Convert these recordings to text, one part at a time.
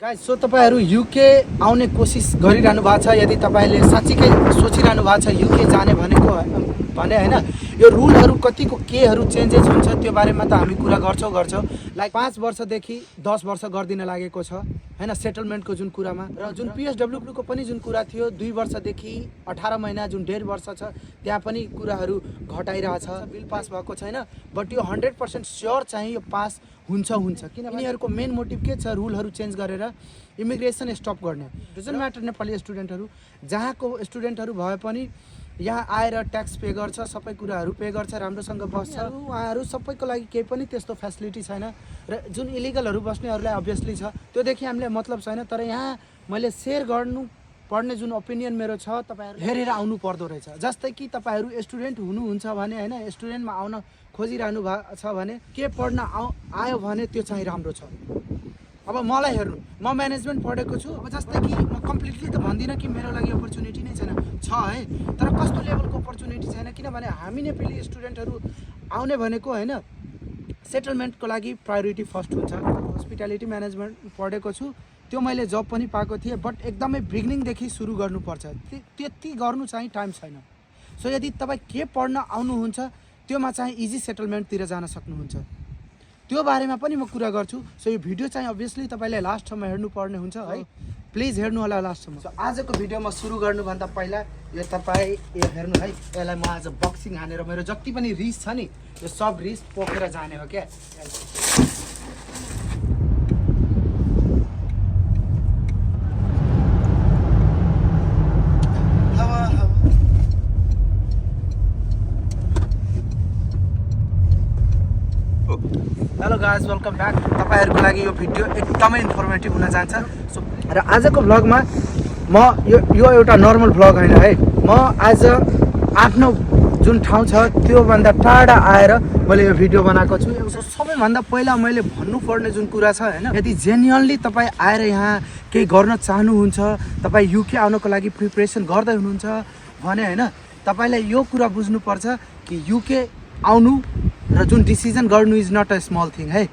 Guys, so तपाईहरु UK आउने कोसिस गरिरहनु भएको छ। यदि तपाईले साच्चै सोचिरहनु भएको छ युके जाने भने हैन, यो रुलहरु कतिको केहरु चेन्जेस हुन्छ त्यो बारेमा त हामी कुरा गर्छौं। लाइक 5 वर्षदेखि 10 वर्ष गर्दिन लागेको छ हैन सेटलमेन्टको जुन कुरामा, र जुन पीएसडब्ल्यू को पनि जुन कुरा थियो 2 वर्षदेखि 18 महिना जुन 1.5 वर्ष छ त्यहाँ पनि कुराहरु घटाइरहेछ। बिल पास भएको छैन, बट यो 100% स्योर चाहिँ यो पास हुन्छ किनभने यिनीहरुको मेन मोटिभ के छ, रुलहरु चेन्ज गरेर इमिग्रेसन स्टप गर्ने। डजन्ट म्याटर नेपाली स्टुडेन्टहरु जहाँको स्टुडेन्टहरु भए पनि यहाँ आएर ट्याक्स पे गर्छ, सबै कुराहरु पे गर्छ, राम्रोसँग बस्छ। उहाँहरु सबैको लागि केही पनि त्यस्तो फ्यासिलिटी छैन, र जुन इलिगलहरु बस्नेहरुलाई अभियसली छ त्योदेखि हामीले मतलब छैन। तर यहाँ मैले शेयर गर्नु पर्ने जुन ओपिनियन मेरो छ, तपाईहरु हेरेर आउनु पर्दो रहेछ। जस्तै कि तपाईहरु स्टुडेन्ट हुनुहुन्छ भने हैन, स्टुडेन्टमा आउन खोजिरहनु भएको छ भने के पढ्न आयो भने त्यो चाहिँ राम्रो छ। अब मलाई हेर्नु, म म्यानेजमेन्ट पढेको छु। अब जस्तै कि म कम्प्लिटली त भन्दिनँ कि मेरो लागि अपर्च्युनिटी नै छैन, छ है, तर कस्तो लेभलको अपर्च्युनिटी छैन किनभने हामी नेपाली स्टुडेन्टहरु आउने भनेको हैन सेटलमेन्टको लागि प्रायोरिटी फर्स्ट हुन्छ। हस्पिटालिटी म्यानेजमेन्ट पढेको छु, त्यो मैले जब पनि पाएको थिएँ, बट एकदमै बिगिनिङदेखि सुरु गर्नुपर्छ। त्यति गर्नु चाहिँ टाइम छैन। सो यदि तपाईँ के पढ्न आउनुहुन्छ त्योमा चाहिँ इजी सेटलमेन्टतिर जान सक्नुहुन्छ। त्यो बारेमा पनि म कुरा गर्छु। सो यो भिडियो चाहिँ अभियसली तपाईँले लास्टसम्म हेर्नु पर्ने हुन्छ है, प्लिज हेर्नु होला लास्टसम्म। सो आजको भिडियोमा सुरु गर्नुभन्दा पहिला यो तपाईँ यो हेर्नु है, यसलाई म आज बक्सिङ हानेर मेरो जति पनि रिस छ नि यो सब रिस पोखेर जाने हो क्या। Hello guys, welcome back. तपाईहरुको लागि यो भिडियो एकदमै इन्फर्मेटिभ हुन जान्छ। सो र आजको भ्लगमा म यो एउटा नर्मल भ्लग हैन है, म आज आफ्नो जुन ठाउँ छ त्यो भन्दा टाढा आएर मैले यो भिडियो बनाएको छु। सबैभन्दा पहिला मैले भन्नुपर्ने जुन कुरा छ हैन, यदि जेन्युइनली तपाईँ आएर यहाँ केही गर्न चाहनुहुन्छ, तपाईँ युके आउनको लागि प्रिपरेसन गर्दै हुनुहुन्छ भने हैन, तपाईलाई यो कुरा बुझ्नुपर्छ कि युके आउनु र जुन डिसिजन गर्नु is not a small thing है।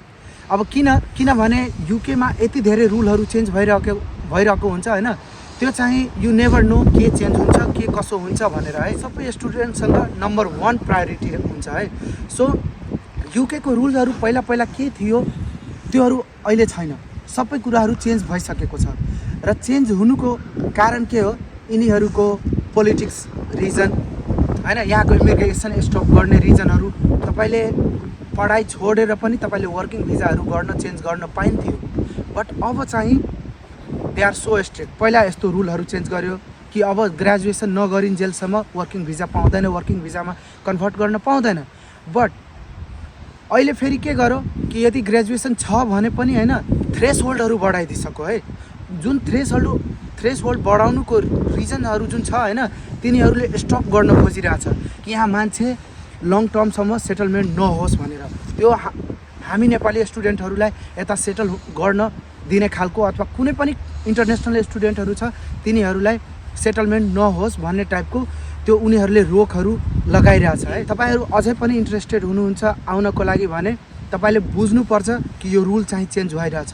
अब किनभने युकेमा यति धेरै रुलहरु चेन्ज भइरहेको हुन्छ हैन, त्यो चाहिँ यु नेभर नो के चेन्ज हुन्छ के कसो हुन्छ भनेर है। सबै स्टुडेन्टसँग नम्बर 1 प्रायोरिटी हुन्छ है। सो युके को रुलहरु पहिला के थियो त्योहरु अहिले छैन, सबै कुराहरु चेन्ज भइसकेको छ। र चेन्ज हुनुको कारण के हो, यिनीहरुको पोलिटिक्स रिजन हैन, यहाँको इमिग्रेसन स्टप गर्ने रिजनहरु। तपाईले पढाइ छोडेर पनि तपाईले वर्किङ भिजाहरु चेन्ज गर्न पाइन्थ्यो, बट अब चाहिँ दे आर सो स्ट्रिक्ट। पहिला यस्तो रुलहरु चेन्ज गर्यो कि अब ग्रेजुएसन नगरिन्जेलसम्म वर्किङ भिजा पाउँदैन, वर्किङ भिजामा कन्भर्ट गर्न पाउँदैन। बट अहिले फेरि के गर्यो कि यदि ग्रेजुएसन छ भने पनि हैन थ्रेसहोल्डहरु बढाइदिसक्यो है। जुन थ्रेसहोल्ड बढाउनुको रिजनहरु जुन छ हैन, तिनीहरुले स्टप गर्न खोजिरहेछ कि यहाँ मान्छे लङ टर्मसम्म सेटलमेन्ट नहोस् भनेर। त्यो हामी नेपाली स्टुडेन्टहरुलाई यता सेटल गर्न दिने खालको अथवा कुनै पनि इन्टरनेसनल स्टुडेन्टहरु छ तिनीहरुलाई सेटलमेन्ट नहोस् भन्ने टाइपको त्यो उनीहरुले रोकहरु लगाइरहेछ है। तपाईहरु अझै पनि इन्ट्रेस्टेड हुनुहुन्छ आउनको लागि भने तपाईले बुझ्नुपर्छ कि यो रुल चाहिँ चेन्ज भइरहेछ।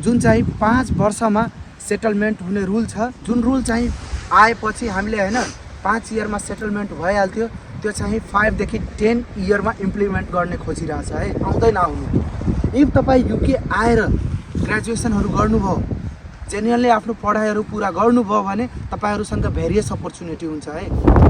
जुन चाहिँ 5 वर्षमा सेटलमेन्ट हुने रुल छ, जुन रुल चाहिँ आएपछि हामीले हैन 5 इयरमा सेटलमेन्ट भइहाल्थ्यो, त्यो चाहिँ 5 देखि 10 इयरमा इम्प्लिमेन्ट गर्ने खोजिरहेछ है। आउँदैन आउनु। इफ तपाईँ युके आएर ग्रेजुएसनहरु गर्नुभयो, जेन्युइनली आफ्नो पढाइहरु पूरा गर्नुभयो भने तपाईहरुसँग भेरियस अपर्च्युनिटी हुन्छ है।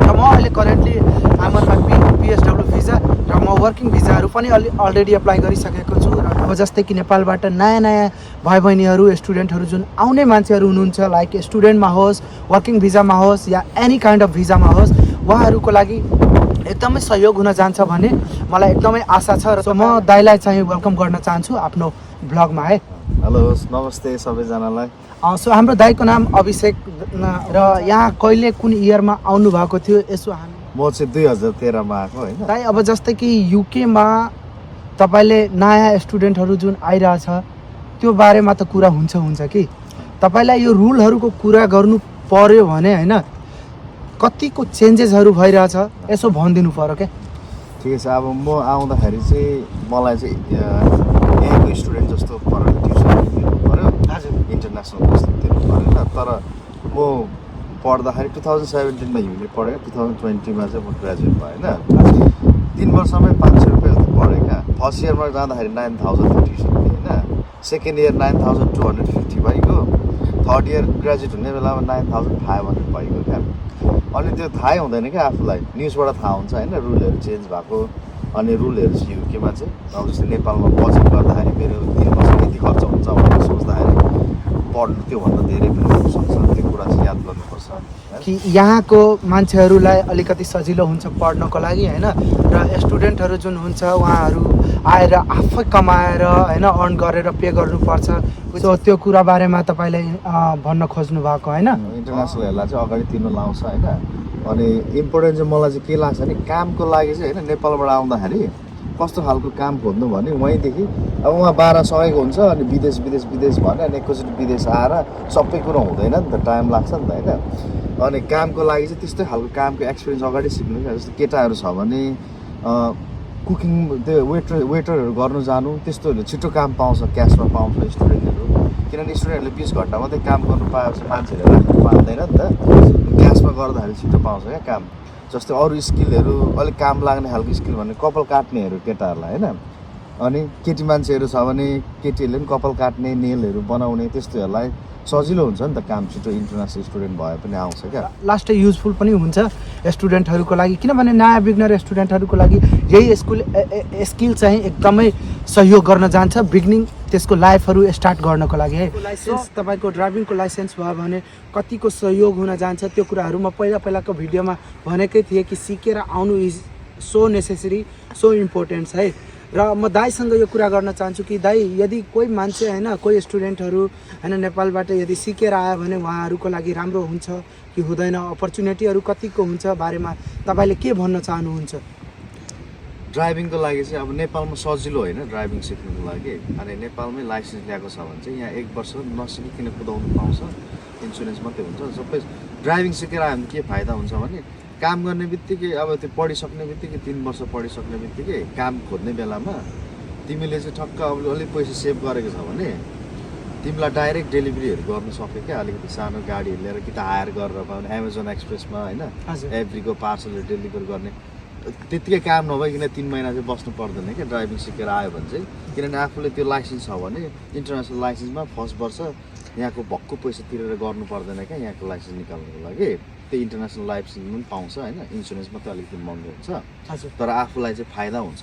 र म अहिले currently am on my PSW visa र म वर्किङ भिजाहरु पनि अलरेडी एप्लाई गरिसकेको छु। र अब जस्तै कि नेपालबाट नयाँ भाइ बहिनीहरु स्टुडेन्टहरु जुन आउने मान्छेहरु हुनुहुन्छ, लाइक स्टुडेन्टमा होस्, वर्किङ भिजामा होस् या एनी काइन्ड अफ भिजामा होस्, उहाँहरुको लागि एकदमै सहयोग हुन जान्छ भन्ने मलाई एकदमै आशा छ। र म दाइलाई चाहिँ वेलकम गर्न चाहन्छु आफ्नो भ्लगमा है। हेलो, नमस्ते सबैजनालाई। सो हाम्रो दाइको नाम अभिषेक र यहाँ कहिले कुन इयरमा आउनु भएको थियो यसो हामी? म चाहिँ 2013 मा आएको हैन। दाइ अब जस्तै कि युके मा तपाईले नयाँ स्टुडेन्टहरु जुन आइरहेछ त्यो बारेमा त कुरा हुन्छ कि तपाईलाई यो रुलहरुको कुरा गर्नु पर्यो भने हैन कतिको चेन्जेसहरु भइरहेछ यसो भनिदिनु पर्यो के। ठिकै छ। अब म आउँदाखेरि चाहिँ मलाई चाहिँ यहाँको स्टुडेन्ट जस्तो ट्युसन दिनु पर्यो। हजुर। इन्टरनेसनल कस्तो तिर्नु परेन। तर म पढ्दाखेरि 2017मा युनिट पढेँ, 2020मा चाहिँ म ग्रेजुएट भएँ होइन। 3 वर्षमै 500 रुपियाँ जस्तो पढेँ क्या। फर्स्ट इयरमा जाँदाखेरि 9,000 ट्युसन फी होइन, सेकेन्ड इयर 9,250 भइगयो, थर्ड इयर ग्रेजुएट हुने बेलामा 9,500 भइगयो क्या। अनि त्यो थाहै हुँदैन क्या आफूलाई, न्युजबाट थाहा हुन्छ होइन रुलहरू चेन्ज भएको। अनि रुलहरू चाहिँ युकेमा चाहिँ अब जस्तै नेपालमा बजेट गर्दाखेरि मेरो 3 वर्ष यति खर्च हुन्छ भनेर सोच्दाखेरि पढ्नु त्योभन्दा धेरै पनि हुनसक्छ। त्यो कुरा चाहिँ याद गर्नुपर्छ कि यहाँको मान्छेहरूलाई अलिकति सजिलो हुन्छ पढ्नको लागि होइन, र स्टुडेन्टहरू जुन हुन्छ उहाँहरू आएर आफै कमाएर होइन अर्न गरेर पे गर्नुपर्छ। सो त्यो कुरा बारेमा तपाईँले भन्न खोज्नु भएको होइन। इन्टरनेसनलहरूलाई चाहिँ अगाडि तिर्नु लाउँछ होइन। अनि इम्पोर्टेन्ट चाहिँ मलाई चाहिँ के लाग्छ भने कामको लागि चाहिँ होइन, नेपालबाट आउँदाखेरि कस्तो खालको काम खोज्नु भने वहीँदेखि अब उहाँ 12 सकेको हुन्छ अनि विदेश विदेश विदेश भने अनि एकैचोटि विदेश आएर सबै कुरो हुँदैन नि त, टाइम लाग्छ नि त होइन। अनि कामको लागि चाहिँ त्यस्तै खालको कामको एक्सपिरियन्स अगाडि सिक्नु क्या। जस्तो केटाहरू छ भने कुकिङ त्यो वेटरहरू गर्नु जानु, त्यस्तोहरू छिटो काम पाउँछ, क्यासमा पाउँछ स्टुडेन्टहरू। किनभने स्टुडेन्टहरूले 20 घन्टा मात्रै काम गर्नु पाएपछि मान्छेहरूले राख्नु पाउँदैन नि त, क्यासमा गर्दाखेरि छिटो पाउँछ क्या काम। जस्तै अरू स्किलहरू अलिक काम लाग्ने खालको स्किल भने कपाल काट्नेहरू केटाहरूलाई होइन। अनि केटी मान्छेहरू छ भने केटीहरूले पनि कपाल काट्ने, नेलहरू बनाउने, त्यस्तोहरूलाई सजिलो हुन्छ नि त काम, छिटो इन्टरनेसनल स्टुडेन्ट भए पनि आउँछ क्या। लास्टै युजफुल पनि हुन्छ स्टुडेन्टहरूको लागि, किनभने नयाँ बिग्नर स्टुडेन्टहरूको लागि यही स्किल चाहिँ एकदमै सहयोग गर्न जान्छ बिगिनिङ त्यसको लाइफहरू स्टार्ट गर्नको लागि है। लाइसेन्स तपाईँको ड्राइभिङको लाइसेन्स भयो भने कतिको सहयोग हुन जान्छ त्यो कुराहरू म पहिलाको भिडियोमा भनेकै थिएँ कि सिकेर आउनु is so necessary, so important है। र म दाइसँग यो कुरा गर्न चाहन्छु कि दाइ यदि कोही मान्छे होइन, कोही स्टुडेन्टहरू होइन नेपालबाट यदि सिकेर आयो भने उहाँहरूको लागि राम्रो हुन्छ कि हुँदैन, अपर्च्युनिटीहरू कतिको हुन्छ बारेमा तपाईँले के भन्न चाहनुहुन्छ? ड्राइभिङको लागि चाहिँ अब नेपालमा सजिलो होइन ड्राइभिङ सिक्नुको लागि। अनि नेपालमै लाइसेन्स ल्याएको छ भने चाहिँ यहाँ 1 वर्ष नसिकिकन कुदाउनु पाउँछ, इन्सुरेन्स मात्रै हुन्छ। सबै ड्राइभिङ सिकेर आयो भने के फाइदा हुन्छ भने काम गर्ने बित्तिकै अब त्यो पढिसक्ने बित्तिकै 3 वर्ष पढिसक्ने बित्तिकै काम खोज्ने बेलामा तिमीले चाहिँ ठक्क अब अलिक पैसा सेभ गरेको छ भने तिमीलाई डाइरेक्ट डेलिभरीहरू गर्नु सक्यो क्या। अलिकति सानो गाडीहरू लिएर कि त हायर गरेर पाउने, एमाजोन एक्सप्रेसमा होइन एभ्रीको पार्सलहरू डेलिभर गर्ने, त्यत्तिकै काम नभइकन 3 महिना चाहिँ बस्नु पर्दैन क्या ड्राइभिङ सिकेर आयो भने चाहिँ। किनभने आफूले त्यो लाइसेन्स छ भने इन्टरनेसनल लाइसेन्समा फर्स्ट वर्ष यहाँको भक्कु पैसा तिरेर गर्नु पर्दैन क्या यहाँको लाइसेन्स निकाल्नुको लागि। त्यो इन्टरनेसनल लाइसेन्स पनि पाउँछ होइन, इन्सुरेन्स मात्रै अलिकति महँगो हुन्छ। तर आफूलाई चाहिँ फाइदा हुन्छ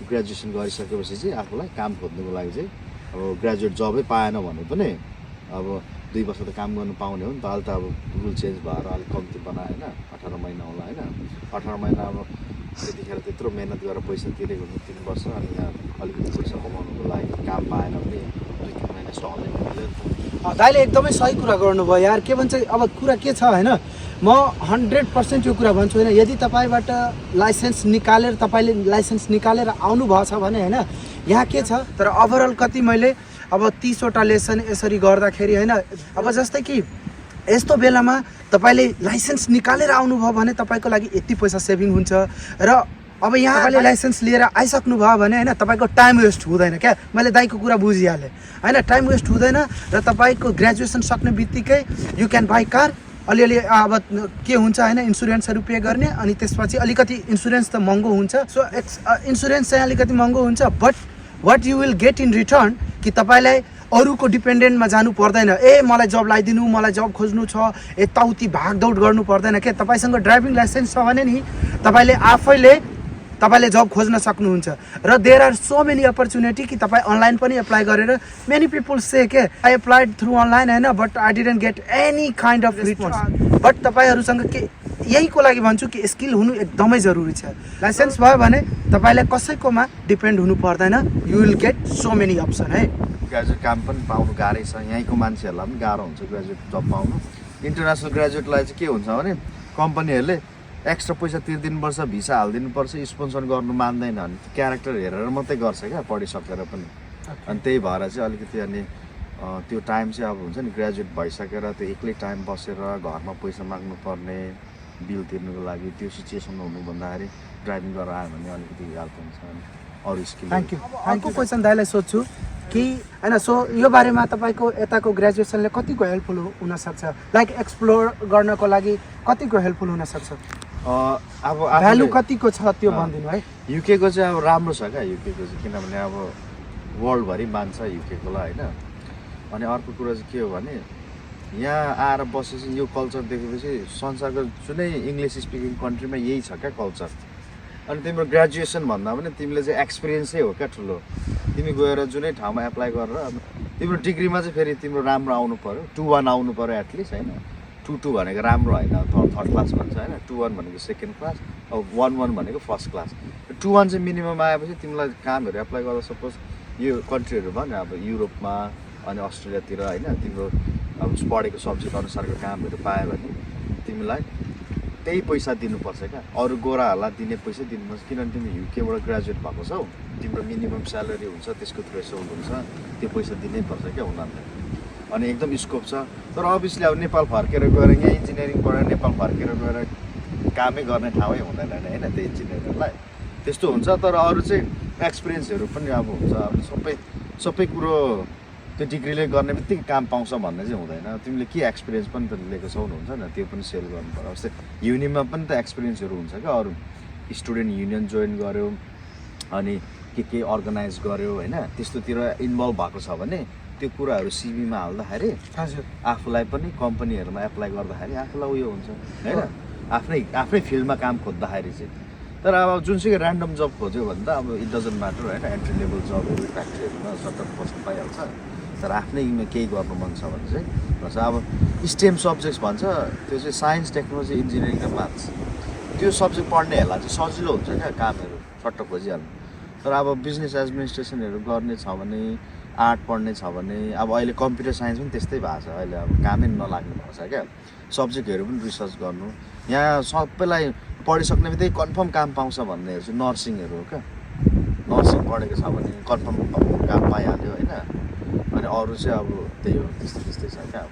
ग्रेजुएसन गरिसकेपछि चाहिँ आफूलाई काम खोज्नुको लागि चाहिँ। अब ग्रेजुएट जबै पाएन भने पनि अब 2 वर्ष त काम गर्नु पाउने हो नि त। अहिले त अब रुल चेन्ज भएर अलिक कम्ती बनायो होइन, 18 महिना होला होइन। 18 महिना अब त्यतिखेर त्यत्रो मेहनत गरेर पैसा तिरेको हुन्छ 3 वर्ष, अनि यहाँ अलिकति पैसा कमाउनुको लागि काम पाएन भने 2-3 महिना सहजै। दाइले एकदमै सही कुरा गर्नुभयो यार। के भन्छ अब कुरा के छ होइन, म 100% यो कुरा भन्छु होइन, यदि तपाईँबाट तपाईँले लाइसेन्स निकालेर आउनुभएको छ भने होइन यहाँ के छ, तर ओभरअल कति मैले अब 30वटा लेसन यसरी गर्दाखेरि होइन, अब जस्तै कि यस्तो बेलामा तपाईँले लाइसेन्स निकालेर आउनुभयो भने तपाईँको लागि यति पैसा सेभिङ हुन्छ। र अब यहाँ तपाईँले लाइसेन्स लिएर आइसक्नु भयो भने होइन तपाईँको टाइम वेस्ट हुँदैन क्या। मैले दाइको कुरा बुझिहालेँ होइन, टाइम वेस्ट हुँदैन र तपाईँको ग्रेजुएसन सक्ने बित्तिकै यु क्यान बाई कार। अलिअलि अब के हुन्छ होइन इन्सुरेन्सहरू पे गर्ने, अनि त्यसपछि अलिकति इन्सुरेन्स त महँगो हुन्छ। सो इन्सुरेन्स चाहिँ अलिकति महँगो हुन्छ, but what you will get in return कि तपाईँलाई अरूको डिपेन्डेन्टमा जानु पर्दैन। मलाई जब लगाइदिनु, मलाई जब खोज्नु छ, यताउति भागदौड गर्नु पर्दैन क्या। तपाईँसँग ड्राइभिङ लाइसेन्स छ भने नि तपाईँले जब खोज्न सक्नुहुन्छ। र there are so many opportunity कि तपाईँ अनलाइन पनि एप्लाई गरेर, मेनी पिपल से के आई एप्लाइड थ्रु अनलाइन होइन, but I didn't get any kind of response. बट तपाईँहरूसँग के यहीको लागि भन्छु कि स्किल हुनु एकदमै जरुरी छ। लाइसेन्स भयो भने तपाईँलाई कसैकोमा डिपेन्ड हुनु पर्दैन, you will get so many option है। ग्रेजुएट काम पनि पाउनु गाह्रै छ, यहीँको मान्छेहरूलाई पनि गाह्रो हुन्छ ग्रेजुएट जब पाउनु। इन्टरनेसनल ग्रेजुएटलाई चाहिँ के हुन्छ भने कम्पनीहरूले एक्स्ट्रा पैसा तिर्दिनुपर्छ, भिसा हालिदिनुपर्छ, स्पोन्सर गर्नु मान्दैन भने क्यारेक्टर हेरेर मात्रै गर्छ क्या पढिसकेर पनि। अनि त्यही भएर चाहिँ अलिकति अनि त्यो टाइम चाहिँ अब हुन्छ नि ग्रेजुएट भइसकेर त्यो एक्लै टाइम बसेर घरमा पैसा माग्नु पर्ने, बिल तिर्नुको लागि, त्यो सिचुएसन हुनु भन्दाखेरि ड्राइभिङ गरेर आयो भने अलिकति हेल्प हुन्छ। अरू स्किल। Thank you. अर्को क्वेसन दाइलाई सोध्छु, कि होइन सो यो बारेमा तपाईँको यताको ग्रेजुएसनले कतिको हेल्पफुल हुनसक्छ लाइक एक्सप्लोर गर्नको लागि कतिको हेल्पफुल हुनसक्छ अब भ्यालु कतिको छ त्यो भनिदिनु है युकेको चाहिँ अब राम्रो छ क्या युकेको चाहिँ किनभने अब वर्ल्डभरि मान्छ युकेकोलाई होइन अनि अर्को कुरा चाहिँ के हो भने यहाँ आएर बसेपछि यो कल्चर देखेपछि संसारको जुनै इङ्ग्लिस स्पिकिङ कन्ट्रीमा यही छ क्या कल्चर अनि तिम्रो ग्रेजुएसन भन्दा पनि तिमीले चाहिँ एक्सपिरियन्सै हो क्या ठुलो तिमी गएर जुनै ठाउँमा एप्लाई गरेर अब तिम्रो डिग्रीमा चाहिँ फेरि तिम्रो राम्रो आउनु पऱ्यो 2-1 आउनु पऱ्यो एटलिस्ट होइन 2-2 भनेको राम्रो होइन थर्ड क्लास भन्छ होइन 2-1 भनेको सेकेन्ड क्लास अब 1-1 भनेको फर्स्ट क्लास 2-1 चाहिँ मिनिमम आएपछि तिमीलाई कामहरू एप्लाई गर्दा सपोज यो कन्ट्रीहरू भयो नि अब युरोपमा अनि अस्ट्रेलियातिर होइन तिम्रो अब पढेको सब्जेक्ट अनुसारको कामहरू पायो भने तिमीलाई त्यही पैसा दिनुपर्छ क्या अरू गोराहरूलाई दिने पैसा दिनुपर्छ किनभने तिमी युकेबाट ग्रेजुएट भएको छौ तिम्रो मिनिमम स्यालेरी हुन्छ त्यसको थ्रेसहोल्ड हुन्छ त्यो पैसा दिनै पर्छ क्या उनीहरूलाई अनि एकदम स्कोप छ तर अभियसली अब नेपाल फर्केर गएर यहाँ इन्जिनियरिङ पढेर नेपाल फर्केर गएर कामै गर्ने ठाउँै हुँदैन होइन त्यो इन्जिनियरहरूलाई त्यस्तो हुन्छ तर अरू चाहिँ एक्सपिरियन्सहरू पनि अब हुन्छ अब सबै कुरो त्यो डिग्रीले गर्ने बित्तिकै काम पाउँछ भन्ने चाहिँ हुँदैन तिमीले के एक्सपिरियन्स पनि त लिएको छौ हुन्छ नि त्यो पनि सेल गर्नु पर्यो जस्तै युनिमा पनि त एक्सपिरियन्सहरू हुन्छ क्या अरू स्टुडेन्ट युनियन जोइन गर्यो अनि के अर्गनाइज गर्यो होइन त्यस्तोतिर इन्भल्भ भएको छ भने त्यो कुराहरू सिभीमा हाल्दाखेरि हजुर आफूलाई पनि कम्पनीहरूमा एप्लाई गर्दाखेरि आफूलाई उयो हुन्छ होइन आफ्नै फिल्डमा काम खोज्दाखेरि चाहिँ तर अब जुनसुकै ऱ्यान्डम जब खोज्यो भने त अब इट डजन्ट म्याटर होइन एन्ट्री लेभल जबहरू फ्याक्ट्रीहरूमा सट्ट बस्नु पाइहाल्छ तर आफ्नैमा केही गर्नु मन छ भने चाहिँ भन्छ अब स्टेम सब्जेक्ट्स भन्छ त्यो चाहिँ साइन्स टेक्नोलोजी इन्जिनियरिङ र म्याथ्स त्यो सब्जेक्ट पढ्नेहरूलाई चाहिँ सजिलो हुन्छ क्या कामहरू सट्ट खोजिहाल्नु तर अब बिजनेस एडमिनिस्ट्रेसनहरू गर्ने छ भने आर्ट पढ्ने छ भने अब अहिले कम्प्युटर साइन्स पनि त्यस्तै भएको छ अहिले अब कामै नलाग्नु भएको छ क्या सब्जेक्टहरू पनि रिसर्च गर्नु यहाँ सबैलाई पढिसक्ने बित्तिकै कन्फर्म काम पाउँछ भन्नेहरू चाहिँ नर्सिङहरू हो क्या नर्सिङ पढेको छ भने कन्फर्म काम पाइहाल्यो होइन अनि अरू चाहिँ अब त्यही हो त्यस्तै छ क्या अब